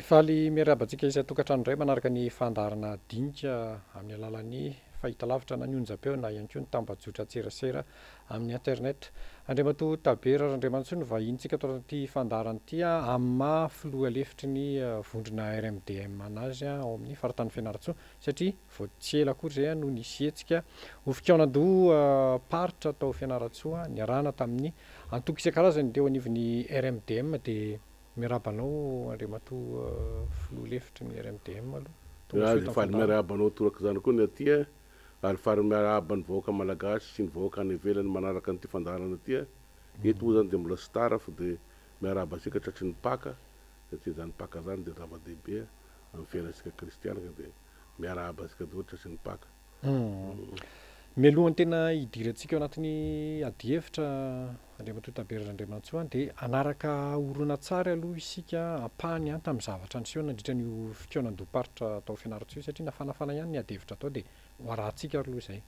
Faly miarahaba antsika isan-tokantrano indray manaraka ny fandaharana dinika amin'ny alalan'ny fahitalavitra na ny onjam-peo na ihany koa ny tambajotran-tserasera amin'ny internet. Andriamatoa Tabera Randriamantsoa no vahinintsika ato anatin'ity fandaharana ity amin'ny maha filoha lefitry ny vondrona RMDM anazy ao amin'ny faritany Fianarantsoa satria vao tsy ela akory izay no nisy hetsika ho fikaonandoham-paritra tao Fianarantsoa niarahana tamin'ny antoko isan-karazany teo anivon'ny RMDM dia Miarahaba anao Andriamatoa Filoha lefitry ny RMDM aloha. Tonga soa eto amin'ny Faly fandaharana. miarahaba anao torak'izany koa ny aty a, ary faly miarahaba ny vahoaka Malagasy sy ny vahoaka any ivelany manaraka an'ity fandaharana ity a. Eto moa izany dia mbola tsy tara fa dia miarahaba antsika tratry ny Paka satria izany Paka izany dia zava-dehibe amin'ny fiainantsika kristiana ka dia miarahaba antsika daholo tratry ny Paka. Mialohan'ny tena hidirantsika ao anatin'ny adihevitra Andriamatoa Tabera Randriamantsoa dia hanaraka horonantsary aloha isika ampahany ihany tamin'ny zavatra niseho nandritra an'io fikaonandoham-paritra tao Fianarantsoa io satria nafanafana ihany ny adihevitra tao dia ho arahantsika aloha izay.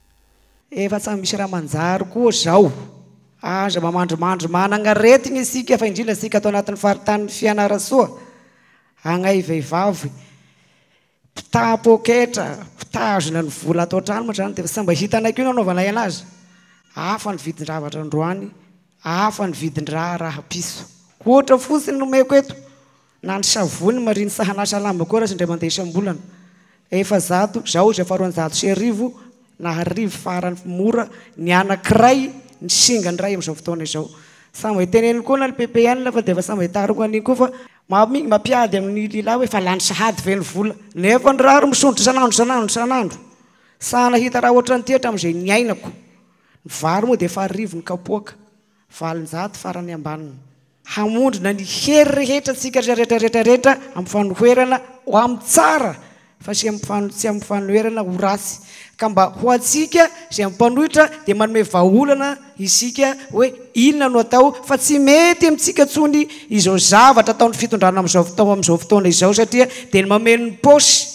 Efa tsa misy raha manjary koa zao. Aza mba mandrimandry managna aretigny isika fa indrindra isika ato anatin'ny faritanin'i Fianarantsoa. Agnay vehivavy Mpitaha poketra, mpitazona ny vola ato an-trano moa izany dia efa mba hitanay koa ny anaovanay anazy. Hafa ny vidin-javatra androany, hafa ny vidin-draha rahapiso. Ohatra fotsiny no omeko eto, na ny savony mariny tsy hanasa lamba koa raha tsy indray mandeha isam-bolana. 400, izao izy efa 1200 na arivo farany mora ny anankiray ny singany iray amin'izao fotoana izao. Samy teneniny koa na ny PPN fa dia efa samy hitariko an'iny koa fa Mampiady amin'ny lehilahy hoe efa lany sahady ve ny vola? Nefa ny rary misondrotra isan'andro isan'andro isan'andro. Sahy nahita raha ohatran'ity hatramin'izay niainako. Ny vary moa dia efa arivo ny kapoaka, 800 farany ambaniny. Hamondrona ny hery rehetra tsika rehetra rehetra rehetra amin'ny fanoherana ho amin'ny tsara fa tsy amin'ny tsy amin'ny fanoherana ho ratsy. Ka mba ho antsika izay mpanohitra dia manome vahaolana isika hoe inona no atao fa tsy mety amintsika intsony izao zavatra ataon'ny fitondrana amin'izao fotoa amin'izao fotoana izao satria dia ny mameno ny paosy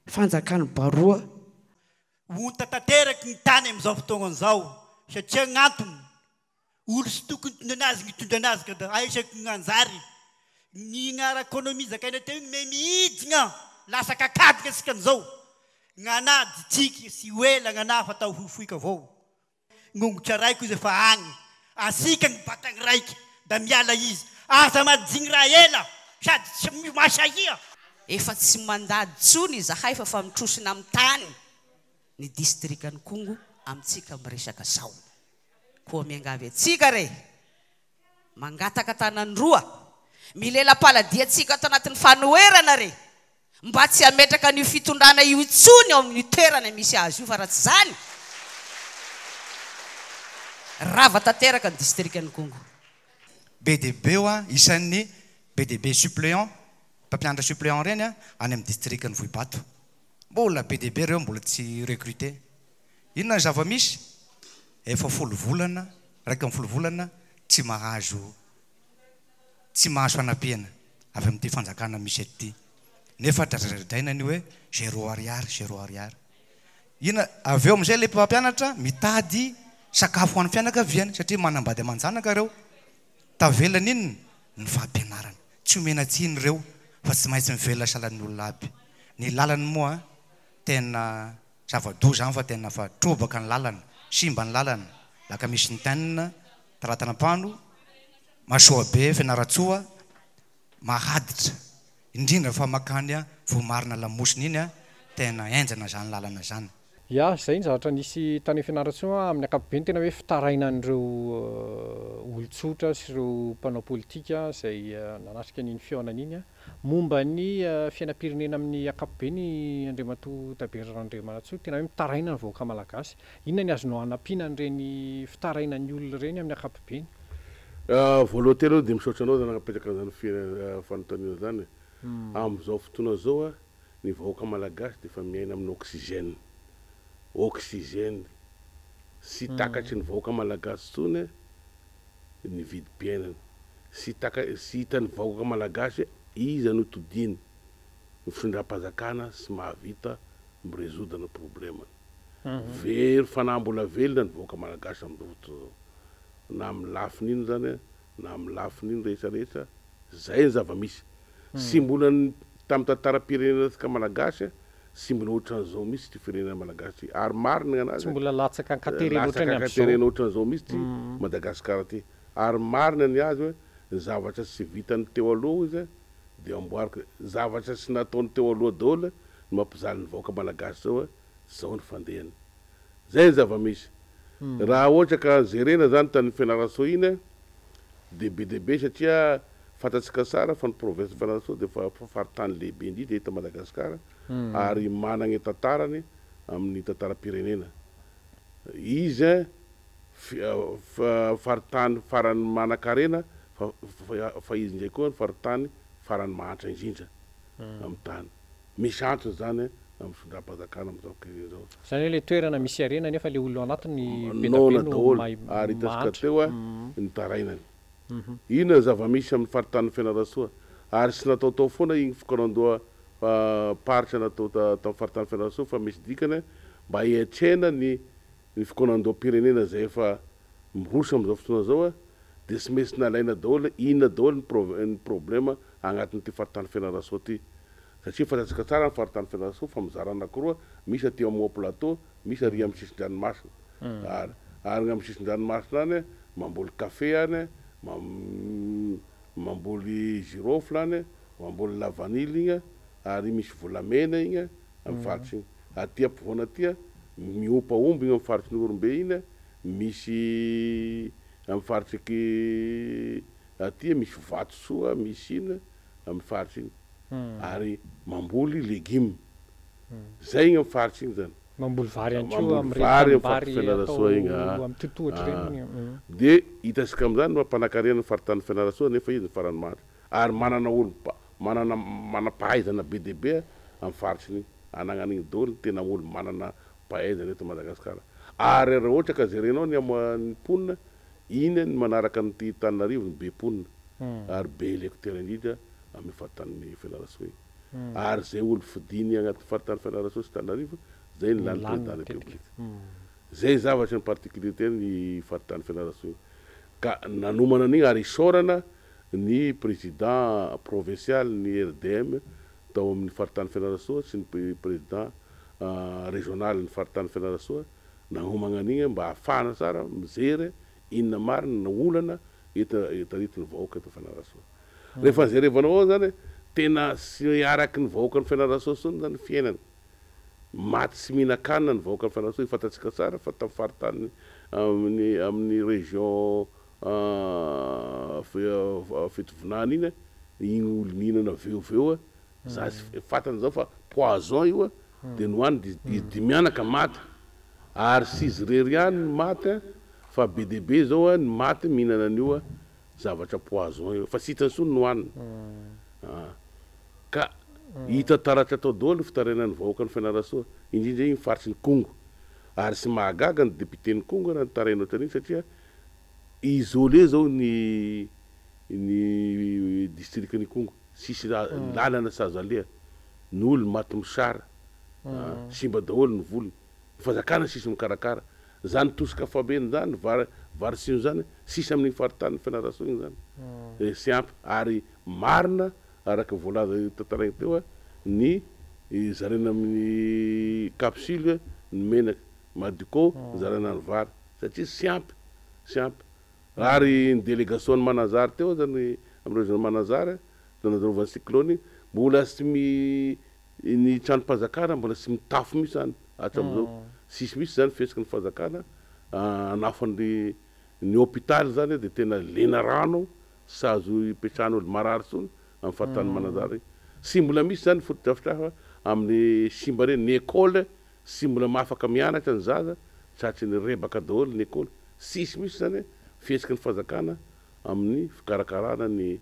fanjakan'ny baroa. Honta tanteraky ny tany amin'izao fotoagna izao satria gn'antony Olo sy tokony hitondra anazy ny hitondra anazy ka da aisaky gn'anjary ny gn'ara-ekonomia zakaina teo igny me mihidigna lasa kakadika asika amizao gn'anà ditsiky sy ho ela gn'anà fa atao fohifohika avao gn'ongotra raiky ozy efa agny asika gny batagny raiky da miala izy aza majigny raha ela sady tsy masahia. Efa tsy mandady tsony izahay fa fa mitrosona amin'ny tany ny distrikan'Ikongo amintsika miresaka zao. Koa miangavy antsika re, mangataka tanan-droa, milela-paladia antsika ato anatin'ny fanoherana re, mba tsy hametraka an'io fitondrana io intsony ao amin'io toerana misy azy io fa raha tsy izany, rava tanteraka ny distrikan'Ikongo. Be dia be hoa isan'ny be dia be suppléant, mpampianatra suppléant ireny any amin'ny distrikan'i Vohibato. Mbola be dia be ireo mbola tsy recruter. Inona ny zava-misy? Efa folo volana, 11 volana tsy mahazo tsy mahazo fanampiana avy amin'ity fanjakana misy eto ity. Nefa dradradradraina ny hoe zéro ariary, zéro ariary. Inona, avy eo amin'izay ilay mpampianatra mitady sakafo ho an'ny fianakaviany satria manambady aman-janaka ireo. Tavelany inona? Ny fampianarana. Tsy omena tsiny ireo fa tsy maintsy mivelona sahalan'ny olona aby. Ny lalany moa tena Zava-doza zany fa tena fa trobaka ny lalana, simba ny lalana, Lakamisy Nten, Talatanampano, Masoabe, Fianarantsoa, Mahaditra, indrindra fa makany Voamarina Lamosina iny tena henjana zany lalana zany. Ya, izay ny zavatra nisy tany Fianarantsoa amin'ny ankapobeny tena hoe fitarainan'ireo olon-tsotra sy ireo mpanao politika izay nanatrika an'iny fihaonana iny. Momba ny fiainam-pirenena amin'ny ankapobeny Andriamatoa Tabera Randriamanantsoa, tena hoe mitaraina ny vahoaka malagasy. Inona ny azonao hanampiana an'ireny fitarainan'ny olona ireny amin'ny ankapobeny? Voalohany teny aloha dia misaotra anao nanapetraka an'izany fanontaniana izany. Amin'izao fotoana izao ny vahoaka malagasy dia efa miaina amin'ny oxygène. Oxygène. Tsy takatry ny vahoaka malagasy intsony ny vidim-piainana. Tsy taka, tsy hitan'ny vahoaka malagasy hoe iza no todiany ny fitondram-panjakana sy mahavita mi-resoudre ny problème-ny. Very fanahy mbola velona ny vahoaka malagasy amin'izao fotoana izao. Na amin'ny lafiny ino izany na amin'ny lafiny ino rehetra rehetra, izay ny zava-misy. Tsy mbola tamin'ny tantaram-pirenenantsika malagasy, tsy mbola ohatran'izao mihitsy ity firenena malagasy ity. Ary marina ny anazy. Tsy mbola latsaka an-katerena ohatran'ny amin'izao. Latsaka an-katerena ohatran'izao mihitsy ity Madagasikara ity. Ary marina ny azy hoe ny zavatra tsy vitan'ny teo aloha izy dia amboariko. Zavatra tsy nataony teo aloha daholo no mampijaly ny vahoaka malagasy zao hoe zao ny fandehany. Zay ny zava-misy. Raha ohatra ka jerena zany tany Fianarantsoa iny dia be dia be satria fantatsika tsara fa ny province Fianarantsoa dia faritany lehibe indrindra eto Madagasikara ary managna ny tantarany amin'ny tantaram-pirenena. Izy faritany farany manan-karena fa izy indray koa ny faritany farany mahantra indrindra amin'ny tany. Misy antony izany amin'ny fitondram-panjakana amin'izao ankehitriny izao. Izany hoe ilay toerana misy harena nefa ilay olona ao anatiny be dia be Noana no daholo ary hitantsika mahantra. teo ny tarainany. Inona ny zava-misy amin'ny faritanin'i Fianarantsoa? Ary tsy nataotao foana iny fikaonandoha paritra natao tamin'ny faritanin'i Fianarantsoa fa misy dikany mba hiatrehana ny ny fikaonandoham-pirenena izay efa miroso amin'izao fotoana izao dia tsy maintsy nalaina daholo inona daholo ny ny problème agnatin'ity faritany Fianarantsoa ity satria fantatsika tsara ny faritany Fianarantsoa fa mizara anakiroa, misy aty amin'ny haut plateau, misy ary amin'ny sisin-dranomasina ary ary amin'ny sisin-dranomasina any mamboly kafe any, mamboly girofle any, mamboly lavanily igny ary misy volamena igny amin'ny faritra igny. Aty ampovoany aty miopa omby igny amin'ny faritry ny Ihorombe iny, misy amin'ny faritry aty misy vatosoa, misy ina amin'ny faritra iny ary mamboly legioma. Zay igny amin'ny faritra iny zany. Mamboly vary ihany koa Mamboly amin'ireny vary amin'ny tanimbary faritry atao Fianarantsoa igny a. amin'ny totohitra ireny. Dia hitantsika amin'izany ny maha-mpanankarena ny faritanin'i Fianarantsoa nefa izy ny farany mahantra ary manana olo manana manam-pahaizana be dia be amin'ny faritry ny anagnan'igny daholo ny tena olo manana pahaizana eto Madagasikara. Ary raha ohatra ka jerenao ny ny mponina, iny ny manaraka an'ity Antananarivo ny be mponina ary be électeur indrindra amin'ny faritanin'i Fianarantsoa iny. Ary izay olo fidiny agnatin'ny faritany Fianarantsoa sy Antananarivo, zay ny lany président de la République. Zay zavatra ny particularité ny faritany Fianarantsoa iny. Ka nanomana an'igny ary isaorana ny président provincial ny RDM tao amin'ny faritany Fianarantsoa sy ny président régional ny faritany Fianarantsoa nagnomagna an'igny mba ahafahana tsara mijery inona marina ny olana eto taritin'ny vahoaka eto Fianarantsoa. Rehefa jerevanao ao zany tena tsy araky ny vahoakan'i Fianarantsoa intsony zany ny fiainana. Maty tsy mihinan-kanina ny vahoakan'i Fianarantsoa, fantatsika tsara fa tamin'ny faritany amin'ny amin'ny région Fitovinany iny, iny olo nihinana veoveo za tsy fantany zao fa poison io de nohaniny de izy dimianaka maty ary tsy izy irery ihany no maty fa be dia be zao ny maty mihinana an'io zavatra poison io fa tsy hitany intsony ny hohanina ka hita taratra tao daholo ny fitarainan'ny vahoakan'i Fianarantsoa indrindra iny faritry ny Kongo ary tsy mahagaga ny député-n'ny Kongo raha nitaraina ohatran'iny satria isolé zao ny ny district-n'Ikongo tsisy lalana tsy azo aleha, ny olo maty mosara, simba daholo ny volony, ny fanjakana tsisy mikarakara, zany tosika fameno zany, vary vary tsimo zany tsisy amin'igny faritany Fianarantsoa igny zany, tsy ampy ary marina araka ny voalaza tantaraigny teo ny zaraina amin'ny capsule ny menaka, Madiko zaraina ny vary satria tsy ampy, tsy ampy. Ary ny délégation ny Mananjary teo aza ny amin'ny région Mananjary nanadorovan'ny cyclone mbola tsy mi ny tranom-panjakana mbola tsy mitafo mihitsy zany hatramin'izao. Tsisy mihitsy zany fihetsiky ny fanjakana hanafo ny ny hôpital zany dia tena lena rano tsy azo ipetrahan'olo marary intsony amin'ny faritany Mananjary. Tsy mbola misy zany fotodrafitrasa amin'ny simba reny, ny école Tsy mbola mahafaka mianatra ny zaza tratry ny rebaka daholo ny école. Tsisy mihitsy zany fihetsiky ny fanjakana amin'ny fikarakarana ny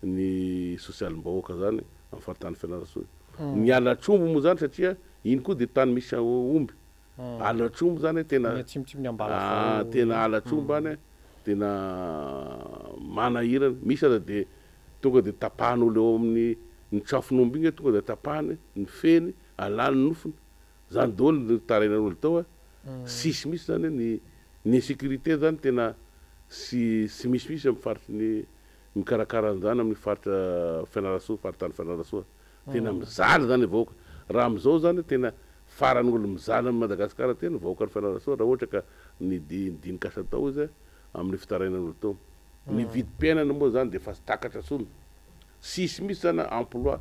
ny sosialim-bahoaka zany amin'ny faritany Fianarantsoa. Ny halatr'omby moa zany satria iny koa dia tany misy omby. Halatr'omby zany tena Ny atsimotsimon'i Ambalavao. tena halatr'omby any tena manahirana. Misy aza dia tonga dia tapahan'olo eo amin'ny ny trafon'omby iny tonga dia tapahany ny feny Alany ny nofony, zany daholo ny tarainan'olo tao a, tsisy mihitsy zany ny ny insécurité zany tena tsy tsy misy mihitsy amin'ny faritry ny mikarakara an'izany amin'ny faritra Fianarantsoa, faritany Fianarantsoa. Tena mijaly zany ny vahoaka. Raha amin'izao zany tena farany olo mijaly amin'i Madagasikara aty ny vahoakan'i Fianarantsoa raha ohatra ka ny dinik'asa atao izy amin'ny fitarainan'olo tao. Ny vidim-piainana moa zany dia efa tsy takatra intsony. Tsisy mihitsy zany emploi.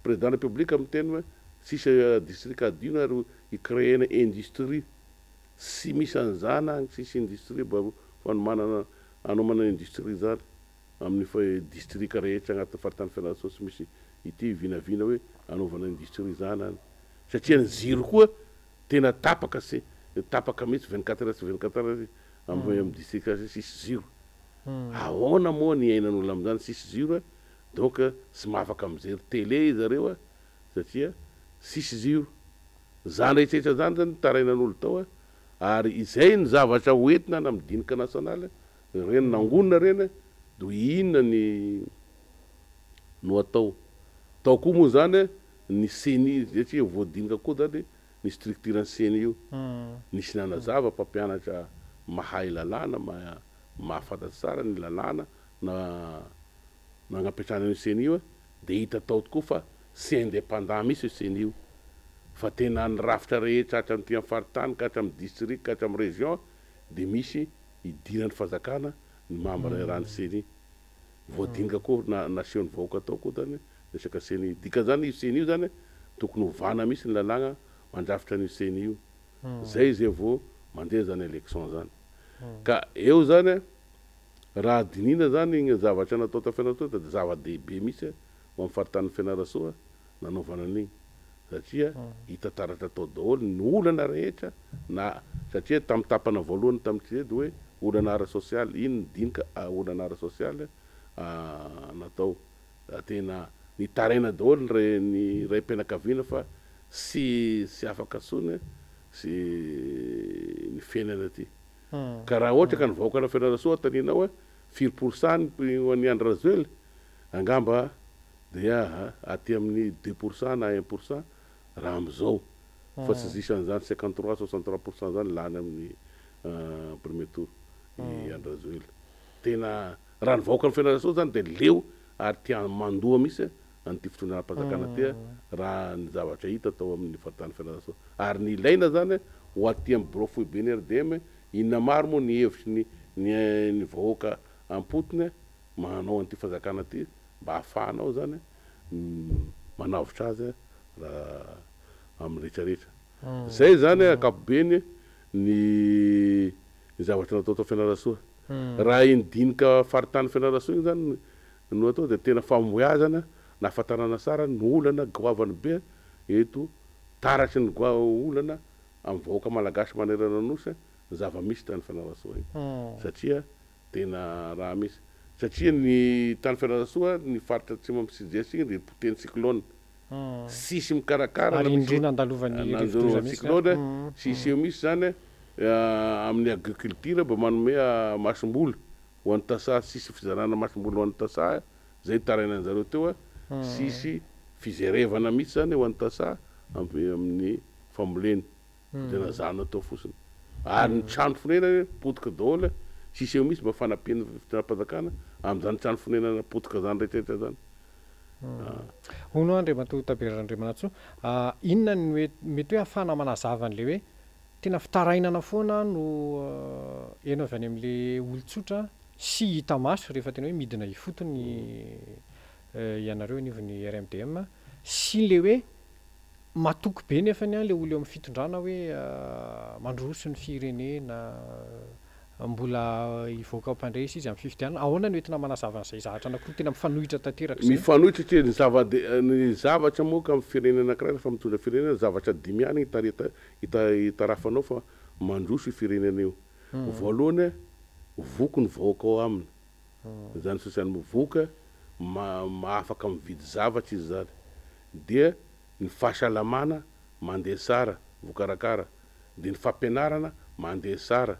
Président République miteny hoe tsisy district adino ary hi-créer-na industrie. Tsy misy an'izany agny, tsisy industrie mba fanomanana hanomana industrie zany amin'ny district rehetra agnatin'ny faritany Fianarantsoa tsy misy ity vinavina hoe hanaovana industrie zany agny satria ny jiro koa tena tapaka sy tapaka mihitsy 24 heures sur 24 heures amin'ny district tsisy jiro. Ahoana moa ny iainan'olona amin'izany tsisy jiro donc tsy mahafaka mijery télé zareo satria tsisy jiro. Zany rehetra rehetra zany zany nitarainan'olo tao a, ary izay ny zavatra ho entina any amin'ny dinika nasionaly, ireny nangonina ireny de hoe inona ny no atao. Tao koa moa zany ny ceni satria voadinika koa zany ny structure ny ceni io, nisy nanazava mpampianatra mahay lalàna, mahafantatry tsara ny lalàna na nagnapetrahana an'io ceni io de hita tao tokoa fa tsy indépendant mihitsy io ceni io fa tena ny rafitra rehetra hatramin'ity amin'ny faritany ka hatramin'ny district ka hatramin'ny région de misy idiran'ny fanjakana ny membre iarahan'ny ceni. Voadinika koa na nasehon'ny vahoaka tao koa zany resaka ceni. Dikan'izany io ceni io zany tokony hovana mihitsy ny lalàna mandrafitra an'io ceni io. Zay zay vao mandeha zany élection zany. Ka eo zany raha dinihina zany igny zavatra natao tao Fianarantsoa de zava-dehibe mihitsy ho amin'ny faritanin'i Fianarantsoa nanaovana an'igny satria hita taratra tao daholo ny olana rehetra na satria tamin'ny tapana voalohany tamin'ny de hoe olana ara-sosialy iny ny dinika olana ara-sosialy natao tena nitaraina daholo ny raim-pianakaviana fa tsy tsy afaka intsony sy ny fiainana aty. Ka raha ohatra ka ny vahoakan'i Fianarantsoa taninao hoe firy pourcent ny ho an'i Andry Rajoelina, angamba dia aty amin'ny 2% na 1% raha amin'izao fa tsy diso an'izany 53, 63% zany lany amin'ny premier tour i Andry Rajoelina. Tena raha ny vahoakan'i Fianarantsoa zany dia leo ary tia mandoa mihitsy an'ity fitondram-panjakana ity raha ny zavatra hita tao amin'ny faritany Fianarantsoa. Ary ny ilaina zany ho aty amin'ny birao foiben'ny RDM, inona maro moa ny hevitry ny ny vahoaka am-potony manao an'ity fanjakana ity mba ahafahanao zany manavotra azy raha amin'ny rehetra rehetra. Zay zany ankapobeny ny zavatra natao tao Fianarantsoa. Raha iny dinika faritany Fianarantsoa iny zany no atao dia tena fahombiazana nahafantarana tsara ny olana goavana be eto taratry ny olana amin'ny vahoaka malagasy manerana ny nosy ny zava-misy tany Fianarantsoa iny satria tena raha misy satria ny tany Fianarantsoa ny faritra atsimo amin'ny sud-est iny dia potehin'ny cyclone tsisy mikarakara na misy nandalovan'ny cyclone tsisy eo misy zany amin'ny agriculture mba manome masomboly ho an'ny tantsaha, tsisy fizarana masomboly ho an'ny tantsaha, zay nitarainan'zareo teo a, tsisy fizerevana mihitsy zany ho an'ny tantsaha amin'ny fambolena, de nazahana teo fotsiny. Ary ny trano fonenana potika daholo, tsisy eo mihitsy mba fanampian'ny fitondram-panjakana amin'izany trano fonenana potika zany rehetra rehetra zany. Hono Andriamatoa Tabera Randriamanantsoa, inona no mety hoe ahafahana manazava an'ilay hoe tena fitarainana foana no heno avy any amin'ilay olon-tsotra sy hita maso rehefa tena hoe midina ifotony ianareo anivon'ny RMDM sy ilay hoe matoky be nefany ilay olona eo amin'ny fitondrana hoe mandroso ny firenena, mbola hivoaka ho mpandresy izy amin'ny fifidianana. Ahoana no entina manazava an'izay zavatra anankiroa tena mifanohitra tanteraka izay? Mifanohitra satria ny zava-de ny zavatra moa ka amin'ny firenena anankiray rehefa mitondra firenena zavatra dimy ihany hitareta hitarafanao fa mandroso io firenena io. Voalohany, voky ny vahoaka ao aminy. Izany sosialy voky mahafaka mividy zavatra izy zany. Dia ny fahasalamana mandeha tsara, voakarakara. Dia ny fampianarana mandeha tsara.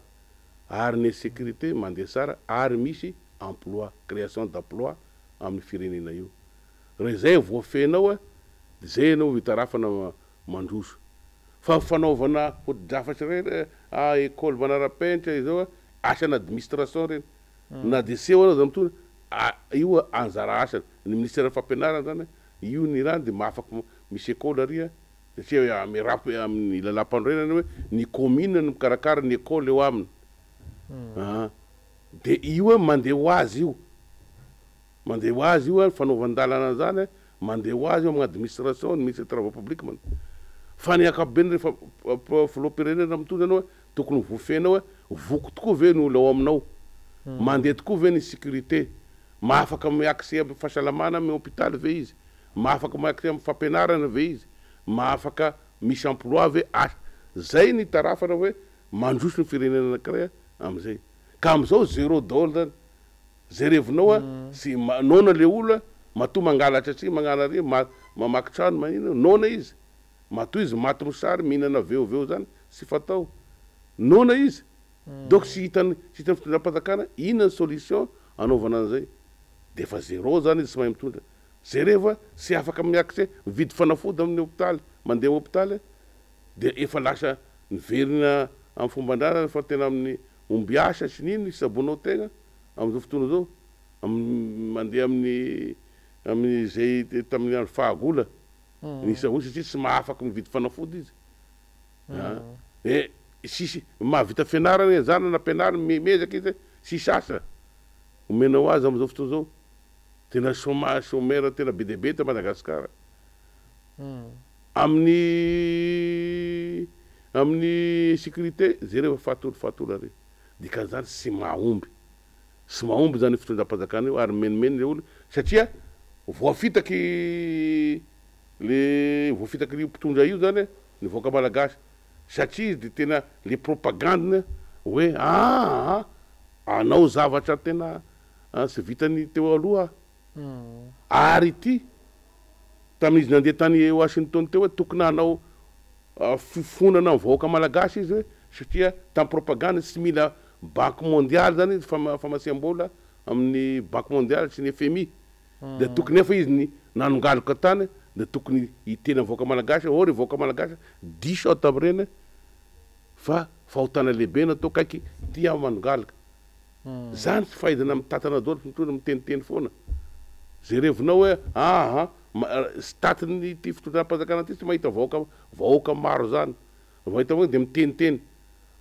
Ary ny insécurité mandeha tsara ary misy emploi, création d'emploi amin'ny firenena io. Raha izay voafehinao dia izay ianao hitarafana mandroso. Fa fanaovana fotodrafatra ireny, école manara-penitra izao, asan'ny administration ireny. Na dia seho aza mitondra, io anjara asany ny ministeran'ny fampianarana zany io ny raha de mahafaky misy école ary a, satria mirapy amin'ny lalam-panorenana hoe ny commune no mikarakara ny école eo aminy. Aa de io hoe mandeha ho azy io, mandeha ho azy io a, fanaovan-dalana zany a, mandeha ho azy io amin'ny administration, ny ministère travaux publics man-, fa ny ankapobeny rehefa filoham-pirenena mitondra anao hoe tokony ho voafehinao hoe voky tokoa ve ny olona ao aminao, mandeha tokoa ve ny sécurité, mahafaka mi-accès amin'ny fahasalamana amin'ny hôpital ve izy, mahafaka mi-accès amin'ny fampianarana ve izy, mahafaka misy emploi ve, asa, zay ny itarafana hoe Mandroso ny firenena anakiray amizay. Ka amizao zero daholo zany. Zay revinao a, sy noana le olo a, matoa mangalatra aty magnano ary, mamaky trano manino, noana izy. Matoa izy maty mosary mihinana veoveo zany sy fatao. Noana izy. Donc tsy hitany tsy hitany fitondram-panjakana inona ny solution anaovana an'izay. De efa zero zany izy tsy mahay mitondra. Jereva tsy afaka mi-accès mividy fanafody amin'ny hopitaly, mandeha hopitaly. dia efa lasa niverina amin'ny fomban-drazana fa tena amin'ny omby asa sy ny ino isaboanao tegna amin'izao fotoana izao, amin'ny mandeha amin'ny amin'izay tamin'ny andro fahagola ny isaboana satria tsy mahafaky mividy fanafody izy a, eh tsisy mahavita fianarana izy zany nampianariny miezaka izy tsisy asa omenao azy amin'izao fotoana izao, tena chômage chômeur tena be dia be eto Madagasikara. Amin'ny amin'ny insécurité jereo fa fatory fatory ary dikan'izany tsy mahomby tsy mahomby zany io fitondram-panjakana io ary mimenomenona le olona satria voafitaky le voafitaky io mpitondra io zany ny vahoaka malagasy satria izy de tena le propagande-ny hoe aa anao zavatra tena tsy vitan'ny teo aloha Ary ity, tamin'izy nandeha tany Washington teo hoe tokony hanao fifonana amin'ny vahoaka malagasy izy hoe satria tamin'ny propagande tsy mila banque mondiale zany izy famatsiam-bola amin'ny banque mondiale sy ny FMI dia tokony nefa izy ny nanongaloka tany dia tokony hiteny amin'ny vahoaka malagasy hoe ô ry vahoaka malagasy diso aho tamin'ireny fa fahotana lehibe natao kaiky ity aho manongaloka. Zany tsy fahaizana mitantana daholo fa mitondra miteniteny foana. Jerevinao hoe aa tsy tatin'ity fitondram-panjakana ity tsy mahita vahoaka vahoaka maro zany. Mahita vahoaka dia miteniteny.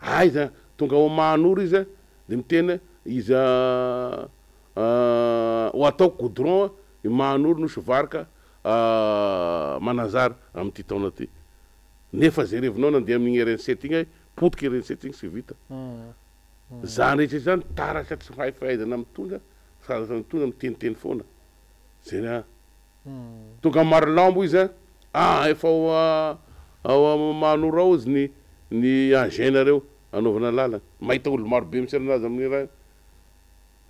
Aiza tonga ao Mahanoro izy dia miteny iza ho ataoko goudron i Mahanoro Nosy Varika Mananjary amin'ity taona ity. Nefa jerevinao nandeha amin'igny RN7 igny potika RN7 igny tsy vita. Zany rehetra izany taratra tsy mahay fahaizana mitondra fa mitondra miteniteny foana zay a tonga Marolambo izy a ah efa ao ao Mahanoro ao izy ny ny engin nareo anaovana lalana mahita olo maro be misy anazy amin'ny raha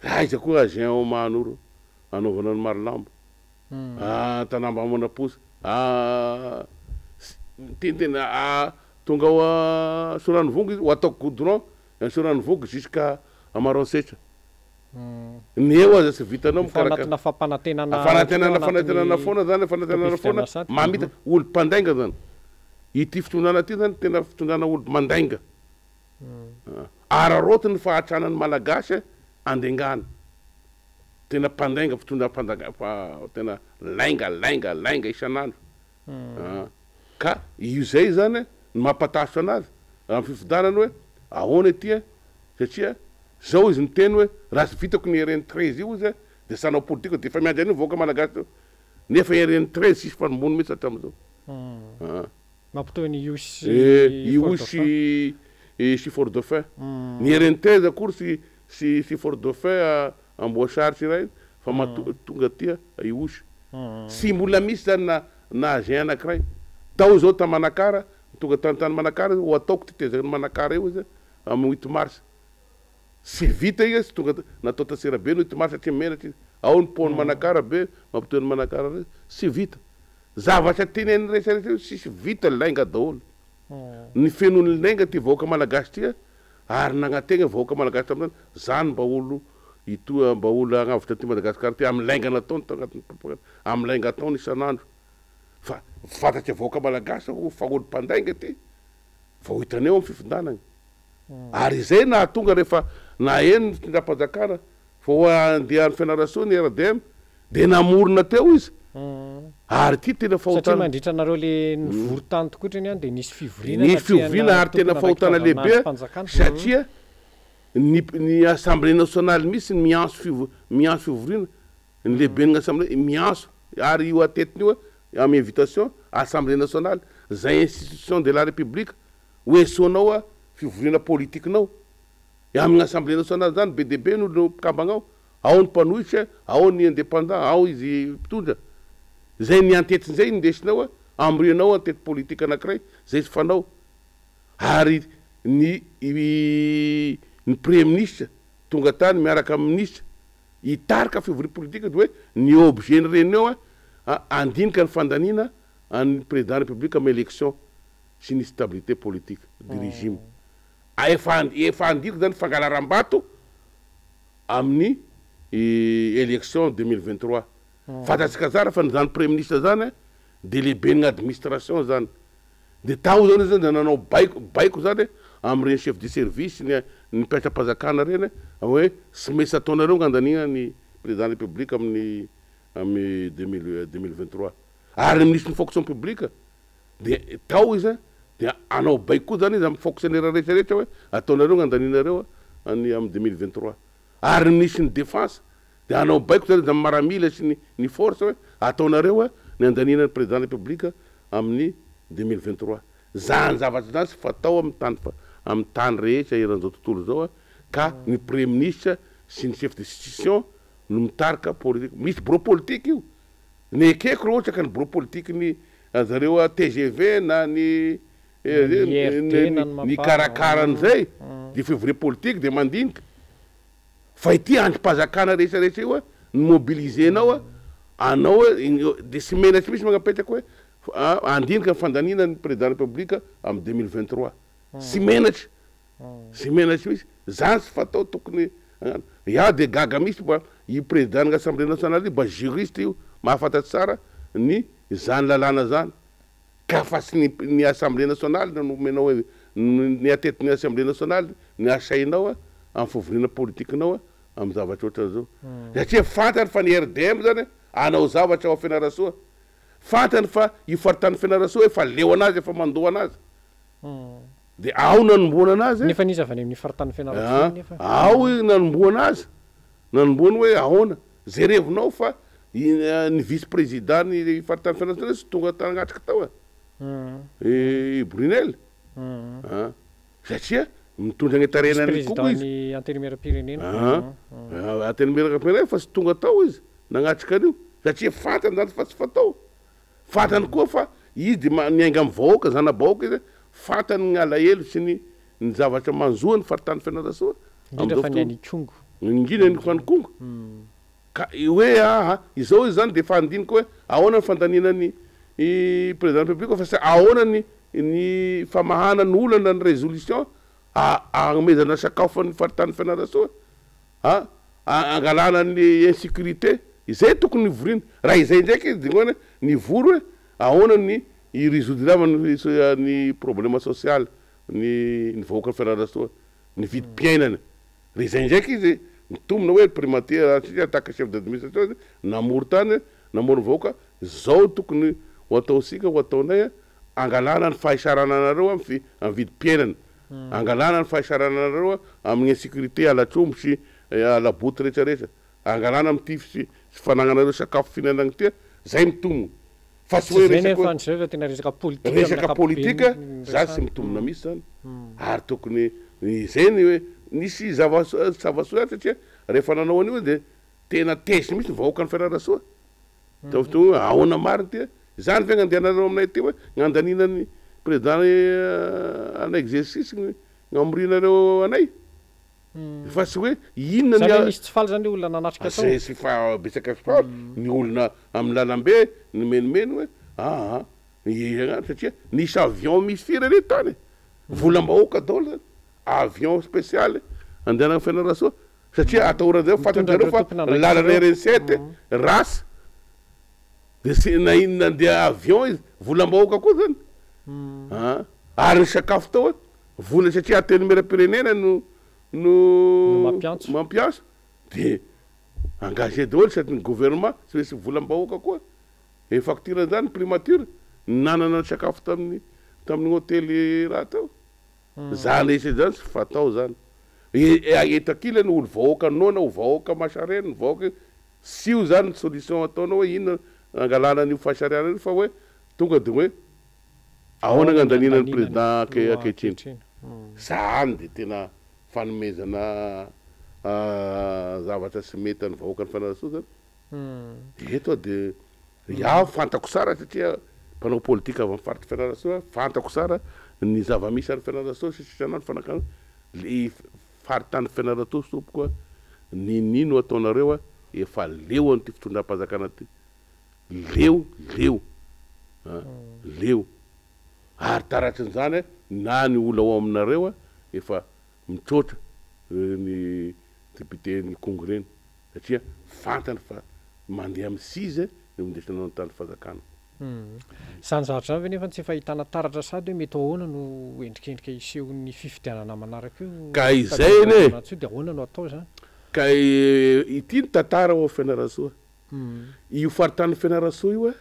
aiza koa engin ao Mahanoro anaovana ny Marolambo ah Tanamba Manaposa ah miteniteny ah tonga ao Soranovongo izy ho ataoko goudron Ny Soranovongo jusqu'à Maroantsetra. Ny eo aza tsy vitanao Efa mikarakara. anatina fampanantenana Fanantenana teo fanantenana anatin'ny foana zany, fanantenana foana, taom-pifidianana sady. mamita olo mpandainga zany. Ity fitondrana ity zany tena fitondrana olo mandainga. Araraotiny ny fahatranan'ny Malagasy andengana. Tena mpandainga fitondra mpandainga fa tena lainga lainga lainga isan'andro. Ka io zay zany no mampatahotra anazy amin'ny fifidianana hoe ahoana ity e, satria zao izy niteny hoe raha tsy vitako ny RN 13 io izy de tsy hanao politika de efa miandry an'io vahoaka malagasy io nefa RN 13 tsisy fanombony mihitsy hatramin'izao. Mampitohy ny Ihosy sy Eh, Fort Ihosy Dauphin. sy sy Fort Dauphin. Ny RN 13 akory sy sy sy Fort Dauphin Amboasary sy iray fa mato tonga aty Ihosy. Tsy mbola misy zany na na agent anakiray. Tao zao ta Manakara, tonga tany tany Manakara izy, ho ataoko tetezan'i Manakara io izy amin'ny huit mars. Tsy vita izy, tsy tonga natao ta Antsirabe ny huit mars satria menatra izy. Ao ny pont-n'i Manakara be, mampitohy an'i Manakara reo, tsy vita. Zavatra teneniny rehetra rehetra io tsisy vita, lainga daholo. Ny fenon'ny lainga ty vahoaka malagasy ty a. Ary nagnantegna vahoaka malagasy tamizany, zany mba olo itoa mba olo hagnavotra an'ity Madagascar ty amin'ny lainga nataony tao agnatin'ny propagande, amin'ny lainga ataony isan'andro. Fa fantatry vahoaka malagasy fa fa olo mpandainga ty, vao hitaneo amin'ny fifindanagna. Ary izay nahatonga rehefa naheno ny fitondram-panjakana. Fa ho andeha any Fianarantsoa ny RDM dia namorona teo izy. Ary ity tena Satria fahotana. mandritra anareo le nivory tany tokoa treny an dia nisy fivoriana Nisy natrehanà fivoriana ary tena tompon'andraikitra fahotana avy amin'ny lehibe andrim-panjakana. satria ny ny assemblée nationale mihitsy miantso fivo- miantso fivoriana, ny lehiben'ny assemblée miantso ary io atetiny io amin'ny invitation assemblée nationale zay institution de la république ho esoinao fivoriana politiquenao. Amin'ny assemblée nationale zany be dia be ny olona mpikambagna ao, ao ny mpanohitra, ao ny indépendant, ao izy mpitondra. Zay ny antetiny zay indesinao amorianao antety politique anakiray zay tsy fanao. Ary ny ny premier ministre tonga tany miaraka amin'ny ministre hitarika fivoriam politique de hoe ny objet ny réunion handinika ny fandaniana an'ny président république amin'ny élection sy ny stabilité politique du régime. Efa efa andiko zany fangalaram-bato amin'ny élection 2023. Fantatsika tsara fa zany premier ministre zany de lehiben'ny administration zany. De tao zany izy zany de nanao baiko baiko zany amin'ireny chef de service ny ny mpiasam-panjakana ireny hoe tsy maintsy ataonareo ny andaniana ny président république amin'ny amin'ny 2023. Ary ny ministre ny fonction publique Dia tao izy dia hanao baiko koa zany izy amin'ny fonctionnaire rehetra rehetra hoe ataonareo ny andanianareo any amin'ny 2023. Ary ny minisitry ny défense dia hanao baiko zany izy amin'ny maramila sy ny ny force hoe ataonareo ny andaniana ny président république amin'ny 2023. Zany zavatra zany tsy fatao amin'ny tany amin'ny tany rehetra eran'izao tontolo izao ka ny premier ministre sy ny chef d'institution no mitarika politique. Misy bureau politique io. Ny ekeko raha ohatra ka ny bureau politique ny zareo tgv na ny nikarakara an'izay de fivoriam politique de mandinika fa ity andrim-panjakana rehetra rehetra io ny mobiliser-nao anao de tsy menatra mihitsy magnapetraka hoe handinika ny fandaniana ny président république amin'ny 2023 tsy menatra Tsy menatra mihitsy. Zany tsy fatao tokony hagnano. Iaho dia gaga mihitsy mba io président ny assemblée nationale io mba juriste io mahafantatry tsara ny zany lalàna zany. Ka fa tsy ny ny assemblée nationale no nomenao ny atetin'ny assemblée nationale ny asainao amin'ny fivoriana politiquenao amin'ny zavatra ohatran'izao. Satria fantany fa ny RDM zany hanao zavatra ao Fianarantsoa. Fantany fa io faritany Fianarantsoa efa leo anazy efa mandoa anazy. Dia ao nanombohana anazy. Nefa n'iza avy any amin'ny faritany Fianarantsoa nefa. Ao nanombohana azy, nanombohany hoe ahoana, jerevinao fa ny vice président ny faritany Fianarantsoa tsy tonga tagnatrika tao e, i Brunel, satria mitondra ny tarehinan'ny Vice koko izy. président ny antenimierampirenena. Antenimierampirenena fa tsy tonga tao izy nagnatrika an'io, satria fantany zany fa tsy fatao. Fantany koa fa izy dia miainga amin'ny vahoaka, zana-bahoaka izy, fantany ny alahelo sy ny ny zavatra manjo ny faritany Fianarantsoa Indrindra amin'izao fa ny any fotoana. Ikongo. Indrindra ny any Ikongo. Ka hoe aa izao izy izany dia efa handinika hoe ahoana ny fandaniana ny président République fa sy ahoana ny ny famahana ny olana ny résolution hanomezana sakafo an'ny faritany Fianarantsoa. A angalana ny insécurité, izay tokony hivoriana, raha izay ndraiky izy dingoana nivory hoe ahoana ny hi resoudre ny ny problème social ny ny vahoakan'i Fianarantsoa, ny vidim-piainana, raha izay ndraiky izy mitombina hoe primature satria en tant que chef d'administration izy namory tany, namory ny vahoaka, zao tokony ho ataontsika ho ataonay angalana ny fahisarananareo amin'ny vidim-piainana. Angalana ny fahisarananareo amin'ny insécurité halatr'omby sy halaboty rehetra rehetra. Angalana amin'ny tify sy fanagnanareo sakafo fihinanagna ity, zay mitombina. Fa tsy Tsy hoe zay resaka nefa hoe ny zay fa tena resaka politika amin'ny resaka ankapobeny politika no zany tsy resahana. mitombina mihitsy zany. Ary tokony izay ny hoe nisy zava-soa zava-soa ihany satria rehefa nanao an'io izy dia tena tezitra mihitsy ny vahoakan'i Fianarantsoa. Tamin'ny fotoana hoe ahoana marina ity? Izany ve gn'andehananareo aminay aty hoe gn'andaniana ny président en exercice ny gn'amorianareo anay? Fa tsy hoe inona Izany ny hoe nisy tsy faly izany le olona nanatrika tao? Zay sy fa betsaka tsy faly ny olona amin'ny lalambe nimenomeno hoe aa satria nisy avion misy firy anie tany e! Volam-bahoaka daholo zany, avion spécial andehanana Fianarantsoa. Satria atahoran-dreo, Mitondra fantatrareo an'ireo fa tompon'andraikitra lalana ireo. RN7 ratsy de tsy na inona andeha avion izy, volam-bahoaka koa zany an, ary ny sakafo tao an, vola satria antenimieram-pirenena no No no mampiantso. mampiasa de Engagé daholo sady ny gouvernement tsy maintsy volam-bahoaka koa. E facture an'izany primature nanana ny sakafo tamin'ny tamin'ny hotely raha teo. Zany rehetra zany tsy fatao zany. E eto ankilany olo vahoaka noana ho vahoaka masharena ny vahoaka tsy io zany ny solution ataonao hoe inona angalana an'io fahasarianana io fa hoe tonga de hoe ahoana Ahoana ny gn'andaniana ny andaniana ny président filoha ankehitriny. ankehitriny. Zany de tena fanomezana zavatra tsy mety an'ny vahoakan'i Fianarantsoa zany. Eto aho de iaho fantako tsara satria mpanao politika avy amin'ny faritry Fianarantsoa, fantako tsara ny zava-misy any Fianarantsoa sy sisa ny fanakana le faritany Fianarantsoa tompoko a, n'inon'ino ataonareo a, efa leo an'ity fitondram-panjakana ty, leo, leo a, leo. Ary taratrin'izany na ny olona ao aminareo a, efa mitroatra ny député-n'ny Ikongo ireny satria fantany fa mandeha amin'ny size ny mindesinanao ny tany fanjakana. Izany zavatra izany ve nefa tsy efa ahitana taratra sahady hoe mety ho ahoana no endrikendrika hisehon'ny fifidianana manaraka io Ka izay anie e! Tadiavina dia ahoana no atao izany? Ka ity ny tantara ao Fianarantsoa. Io faritanin'i Fianarantsoa io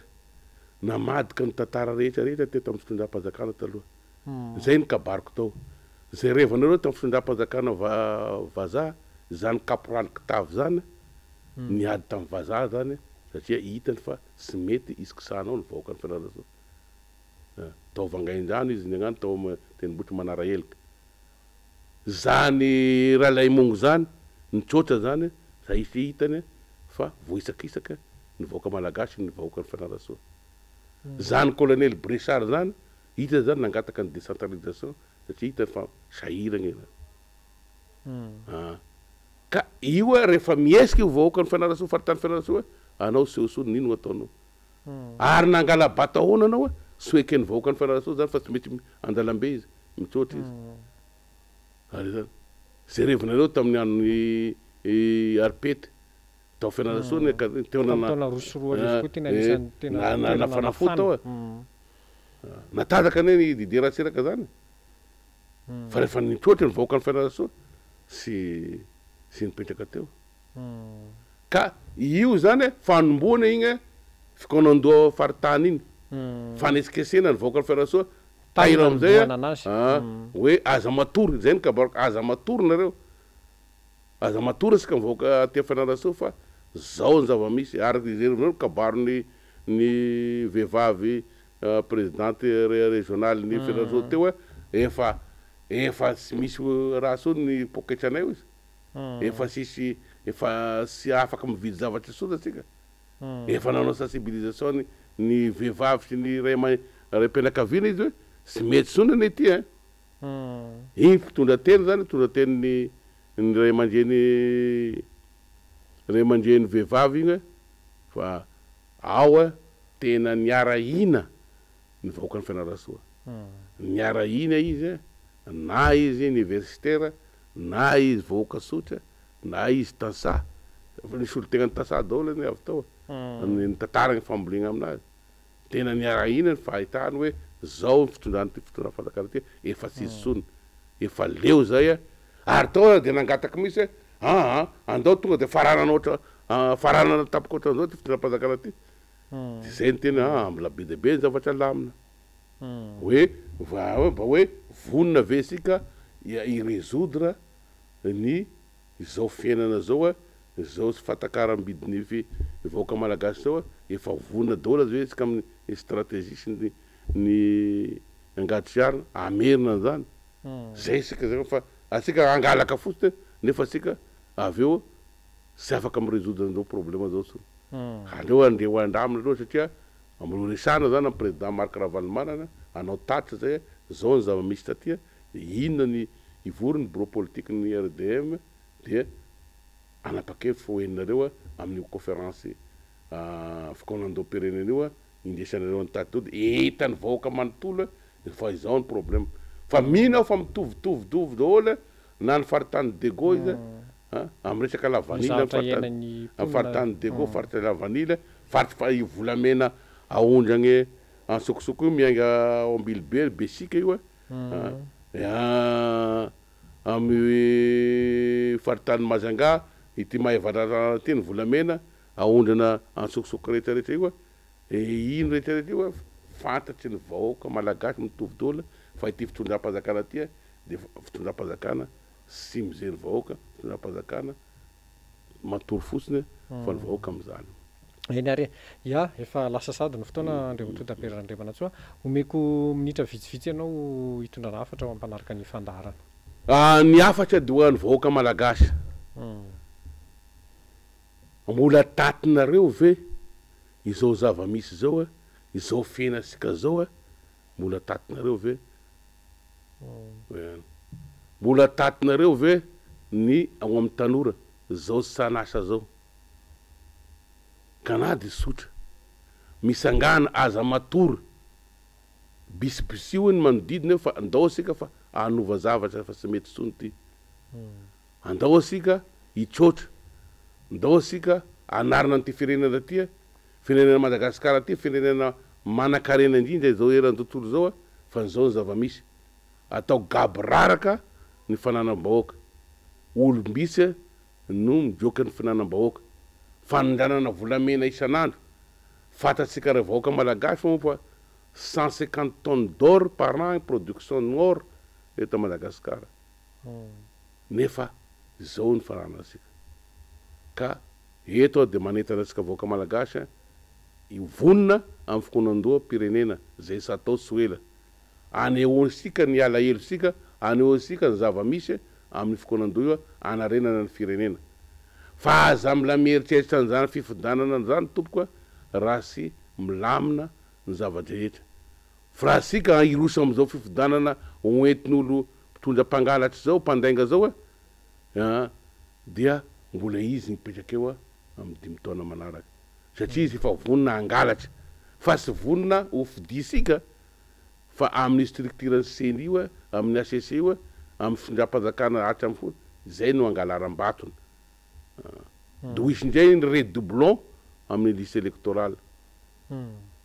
namadika ny tantara rehetra rehetra teto amin'ny fitondram-panjakana taloha. Izay ny kabariko tao. Izay revanareo tamin'ny fitondram-panjakana vazaha, izany kaporaly kitavy izany, niady tamin'ny vazaha izany satria hitany fa tsy mety hisokisahanao ny vahoakan'i Fianarantsoa. Tao Vangaindrano izy niagnano tao amin'ny tendrombohitry Manarahelika. Izany Ralaimongo izany, nitroatra izany, izay hitany fa voahisakisaka ny vahoaka malagasy ny vahoakan'i Fianarantsoa. Izany colonel Bressard izany, Hita zany nangataka ny décentralisation satria hitany fa sahiragna ianao. Ah. Ka io a rehefa mihesika io vahoakan'i Fianarantsoa, faritany Fianarantsoa, anao sehoseho n'inona ataonao. Ary nangala-bato ahoana anao a, tsy ho eken'ny vahoakan'i Fianarantsoa zany fa tsy mety andalambe izy, mitsoatra izy. Ary zany. Jerevinareo tamin'ny andron'i Aripety. Tao Fianarantsoa ny teo Tamin'ny taona 2002 koa tena anisan'ny tena toerana nafana fo nafana. tao e. Natanjaka anie ny Didier Ratsiraka zany fa rehefa nitroatra ny vahoakan'i Fianarantsoa sy sy nipetraka teo. Ka io zany fanombohana igny fikaonandoha faritany iny, fanesikesena ny vahoakan'i Fianarantsoa Tany tairo amizay nanombohana anazy. hoe aza matory, zay ny kabariko, aza matory nareo. Aza matory isika mivoaka aty Fianarantsoa fa zao ny zava-misy araka izay ireo kabaron'ny ny vehivavy présidente régionale ny Fianarantsoa teo hoe efa efa tsy misy raha intsony ny poketranay hoy izy, efa tsisy efa tsy afaka mividy zavatra intsony isika, efa nanao sensibilisation ny vehivavy sy ny ray aman raim-pianakaviana izy hoe tsy mety intsony anie ity ein. Iny mpitondra teny zany mpitondra tenin'ny ny ray aman-dreny ray aman-dreny vehivavy iny fa ao a tena niara-hina ny vahoakan'i Fianarantsoa. Niara-hina izy na izy universitaire na izy vahoaka tsotra na izy tantsaha, efa nisy solontenan'ny tantsaha daholo anie avy tao e, nitantara ny fambolena aminazy. Tena niarahina ny fahitany hoe zao ny fitondran'ity fitondram-panjakana ity efa tsy izy intsony, efa leo zay a! Ary tao aza dia nangataka mihitsy hoe aa andao tonga dia faranana ohatra faranana tampoka ohatran'izao ity fitondram-panjakana ity. Dia zay ny teny aa mbola be dia be ny zavatra alamina. Hoe va mba hoe vonona ve isika hi-resoudre ny Izao fiainana zao a, izao tsy fahatakaram-bidin'ny fi vahoaka malagasy zao a, efa vonona daholo aza ve isika amin'ny stratégie sy ny ny angady sy arina hamerina an'izany? Zay isika zay fa asika hangalaka fotsiny nefa asika avy eo tsy afaka mi-resoudre an'izao problème zao intsony. Aleo andeha ho andramina aloha satria mbola resahana zany amin'ny président Marc Ravalomanana hanao tatitra zay zao ny zava-misy taty a, dia inona ny Hivory ny birao politikin'ny RDM dia hanapa-kevitra fa ho henonareo amin'io conférence fikaonandoham-pirenena io hindesanareo an'i Tady teo dia hitan'ny vahoaka manontolo fa izao ny problème. Fa mino aho fa mitovitovy daholo na ny faritany Diego izy amin'ny resaka lavanila, amin'ny faritany Diego, faritra lavanila, faritra io volamena aondragne antsokosoko io miainga ao Ambilobe, Besika io. Amin'ny faritanin'i Majunga, Ity Maevatanàna ity ny volamena aondrana antsokosoko rehetra rehetra io e, iny rehetra rehetra io fantatry ny vahoaka malagasy mitovy daholo fa ity fitondram-panjakana ity dia fitondram-panjakana sy mijery vahoaka, fitondram-panjakana matory fotsiny fa ny vahoaka mijaly. Eny ary e. Ya, efa lasa sahady ny fotoana Andriamatoa Tabera Randriamanantsoa. Omeko minitra vitsivitsy ianao hitondrana hafatra ho an'ny mpanaraka ny fandaharana. Ny hafatra dia ho an'ny vahoaka malagasy. Mbola tatinareo ve izao zava-misy izao e? Izao fiainantsika izao e? Mbola tatinareo ve? Mbola tatinareo ve ny ao amin'ny tanora izao san'asa izao? Ka na dia sotra. Misangana, aza matory. Bisibisio ny manodidina eo fa andao isika fa hanova zavatra fa tsy mety intsony ity. Andao isika hitroatra. Andao isika hanarina an'ity firenena ity. Firenena Madagasikara ity firenena manankarena indrindra izao eran'ny tontolo izao fa izao ny zava-misy. Atao gaboraraka ny fananam-bahoaka. Olom-bitsy no migoka ny finanam-bahoaka. Fanondranana volamena isan'andro. Fantatsika ry vahoaka malagasy moa fa 150 tonnes d'or par an production ny or eto Madagasikara. Nefa izao ny fananantsika. Ka eto aho dia manentana antsika vahoaka malagasy hivonona amin'ny fikonan-doham-pirenena izay tsy hatao tsy ho ela. Anehoantsika ny alahelontsika, anehoantsika ny zava-misy amin'ny fikonan-doha io hanarenana ny firenena. Fa aza mila mieritreritra an'izany fifidianana izany tompoko a, raha tsy milamina ny zava-drehetra. Fa raha isika hiroso amin'izao fifidianana ho entin'olo mpitondra mpangalatra izao, mpandainga izao a, dia mbola izy mipetraka eo amin'ny dimy taona manaraka. Satria izy efa vonona hangalatra. Fa tsy vonona ho fidisika fa amin'ny structure ny ceni io, amin'ny HCC io, amin'ny fitondram-panjakana hatramin'ny fony, izay no angalaram-batony. Dia ho hisy indray ny redoublon amin'ny liste électorale.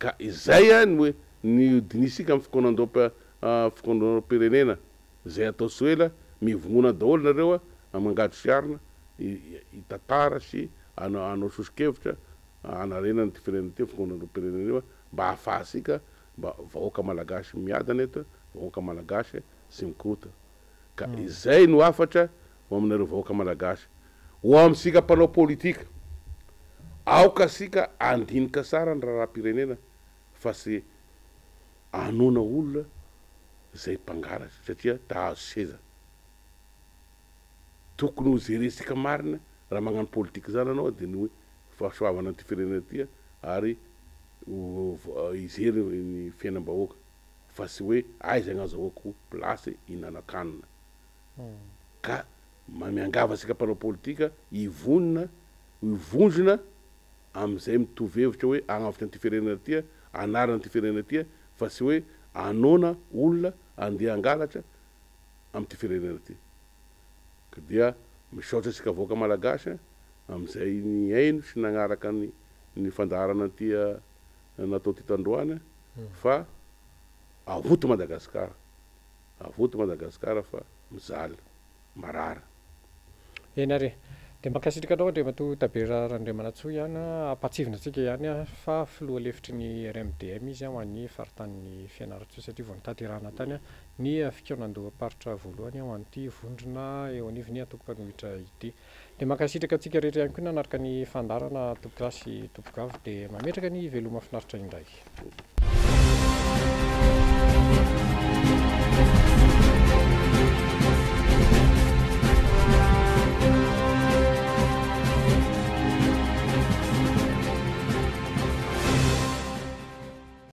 Ka izay no ny dinihintsika amin'ny fikaonandoham-pirenena izay atao tsy ho ela, mivonona daholo nareo amin'ny angady sy arina hitantara sy hanao soso-kevitra hanarenana ity firenena ity, fikaonandoham-pirenena io mba hahafahantsika mba vahoaka malagasy miadana eto, vahoaka malagasy tsy mikorotana. Ka izay no hafatra ho aminareo vahoaka malagasy. Ho amintsika mpanao politika, aoka isika handinika tsara ny raharaham-pirenena fa tsy hanoana olona izay mpangalatra satria ta hahazo seza. Tokony ho jerentsika marina raha magnano politika izany anao dia ny hoe fahasoavana an'ity firenena ity ary hijery ny fiainam-bahoaka fa tsy hoe aiza no azahoako place hihinanan-kanina. Ka miangavy antsika mpanao politika hivonona, hivondrona amin'izay mitovy hevitra hoe hagnavotra an'ity firenena ity, hanarina an'ity firenena ity fa tsy hoe hanoana olona handeha hangalatra amin'ity firenena ity. Ka dia misaotra antsika vahoaka malagasy amin'izay nihaino sy nagnaraka ny ny fandaharana ity natao teto androany fa avoto Madagasikara, avoto Madagasikara fa mijaly, marary. Eny ary e. Dia mankasitraka anao Andriamatoa Tabera Randriamanantsoa ihany, ampahatsivina antsika ihany fa filoha lefitry ny RMDM izy ho an'ny faritanin'i Fianarantsoa satria vao notanterahina tany ny fikaonandoham-paritra voalohany ho an'ity vondrona eo anivon'ny antoko mpanohitra ity. Dia mankasitraka antsika rehetra ihany koa nanaraka ny fandaharana tompokolahy sy tompokovavy dia mametraka ny veloma finaritra indray.